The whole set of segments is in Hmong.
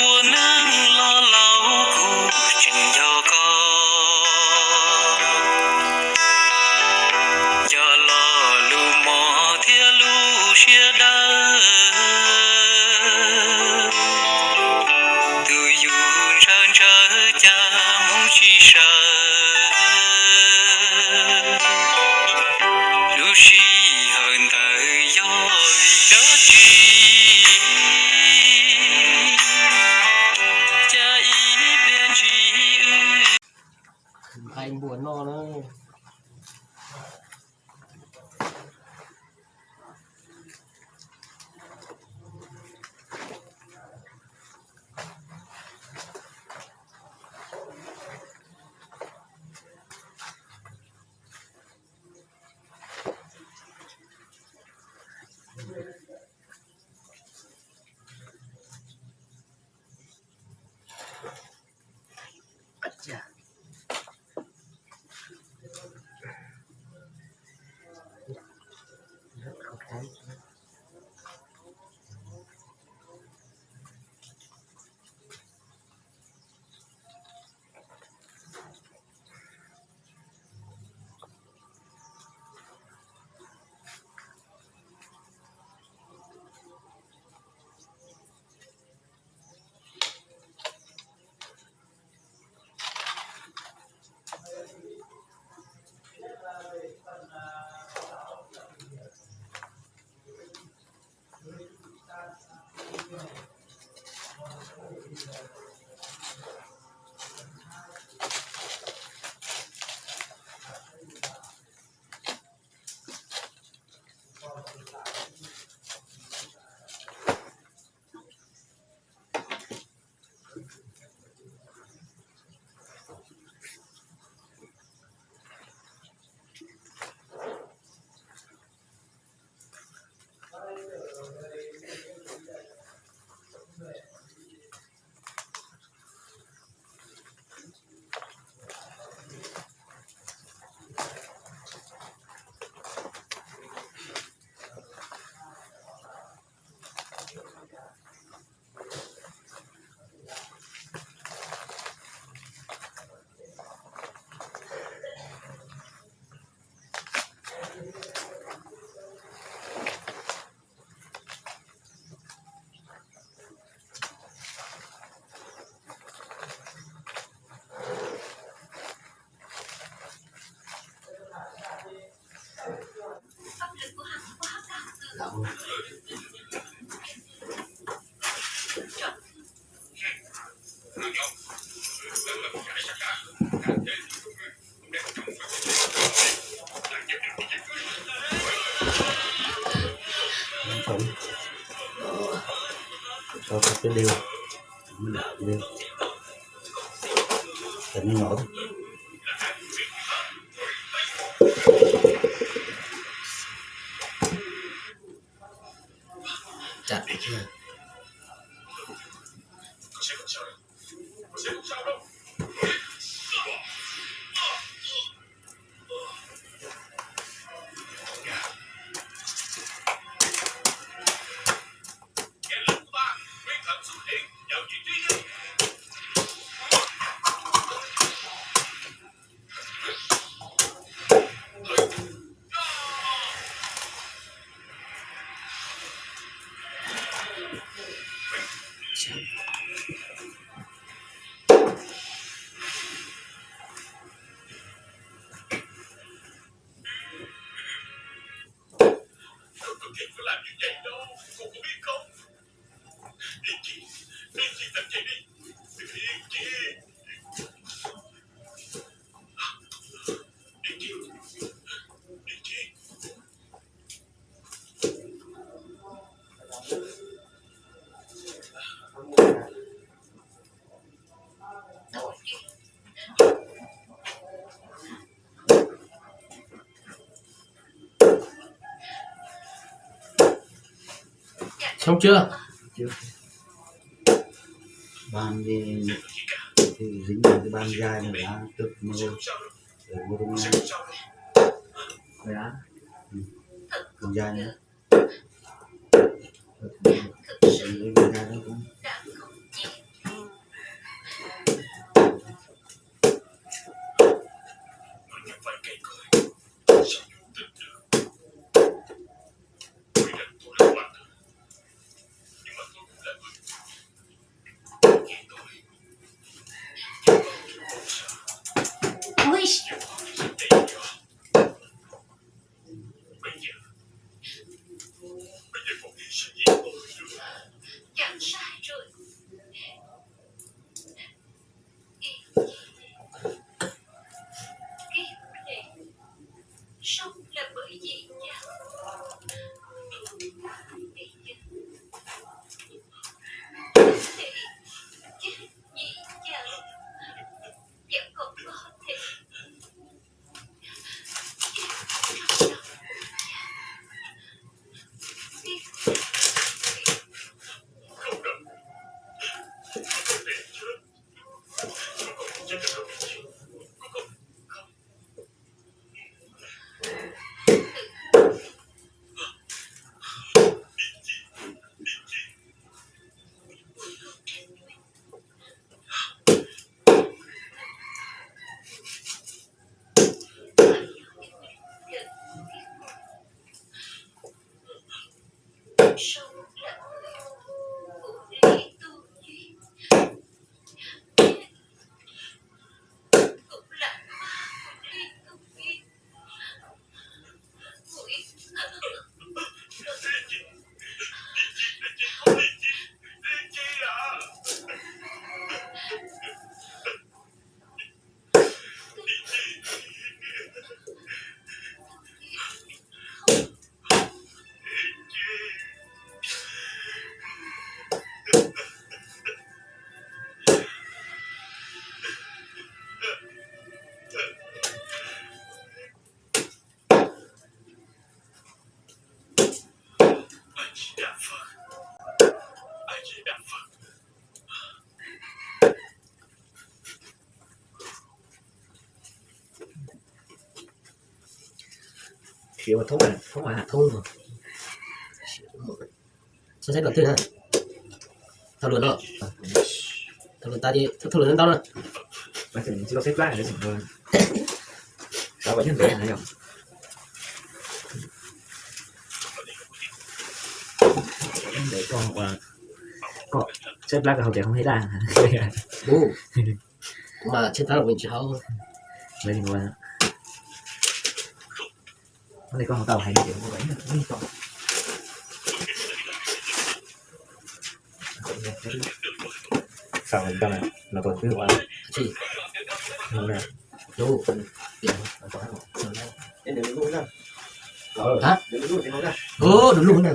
Ua neej los laus kuv tseem nco koj, cov lo lus mos thiab lub siab dawb. Tus yus ntshaw ntshaw cas mus tsis sawv, lub sij hawm ntawd yog dab tsi, cas ib pliag ntsis wb nqaij npuas noj na. Sau cái đeo, mới đảo cái đeo. Cái nó nhỏ thôi. Chặt. Xong chưa? Bàn thì, thì dính vào cái bàn dài này đã, trước mua, để mua trong này. Đây đã. Ừ. Bàn dài này. Thoob, thoob mas thoob. Txhob saib los twg na. Thauj lus no, thauj lus tas ces thauj lus ntau na. Tsis tau saib plab, xav kom nyob ntev na yom. Ntev koj ua, koj saib plab koj hau tes không thấy đau. Ub, kuv mas saib plab los kuv tsis hau. Koj hau tau hais. Hả? Ủa, được luôn nè.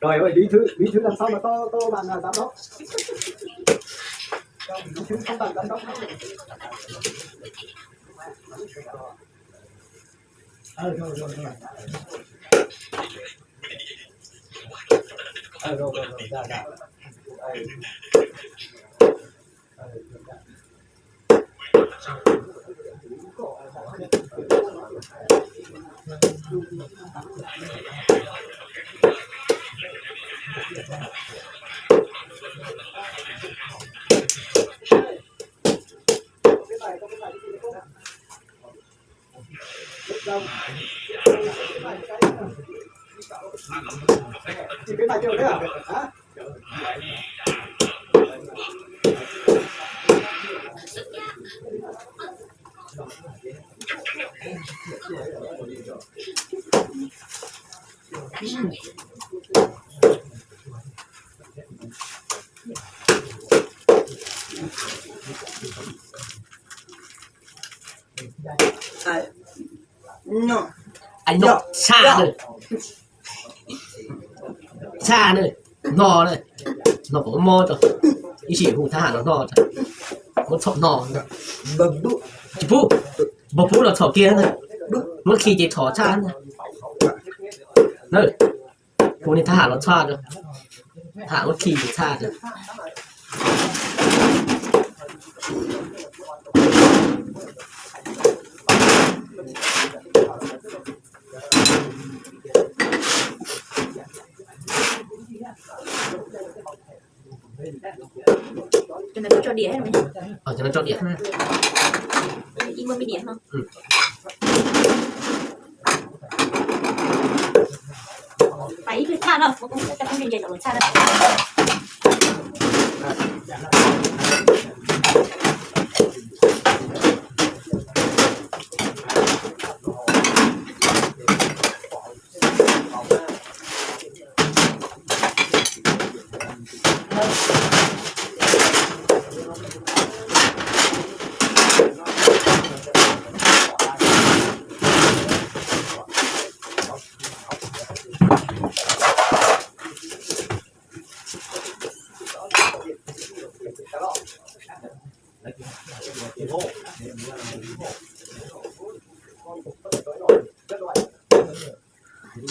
Rồi, ơi, bí thư, bí thư làm sao mà to, to bằng, à, giám đốc. Bí thư không bằng giám đốc. Ờ, rồi, rồi, rồi. Ờ, rồi, rồi, rồi, dạ, dạ. Ờ, dạ. Ai no, tshaj na. Tshaj na. No na. No kom mob tso. Ib sim hu thab ham los no. Muab txhom no. Tsis pub. Npog pub los txhom kiag na. Muab khi ces txhom tshaj na. Hu niag thab ham los tshaj tso. Thab ham muab khi ces tshaj tso. Cho nó cho đĩa hết rồi. Ờ, cho nó cho đĩa ha. Đi mua mì đĩa không? Ừ. Phải ít thôi, tshaj no, cho không trình dạy tao tshaj no.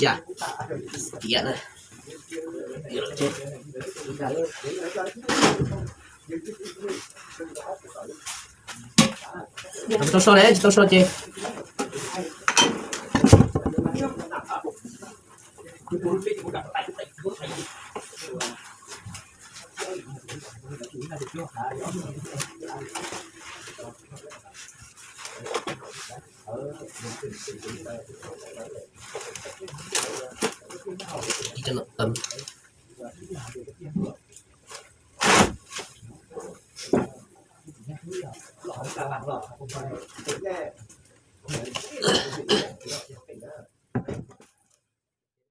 Tiam, tiam na. Tau so ne, tsis tau so ces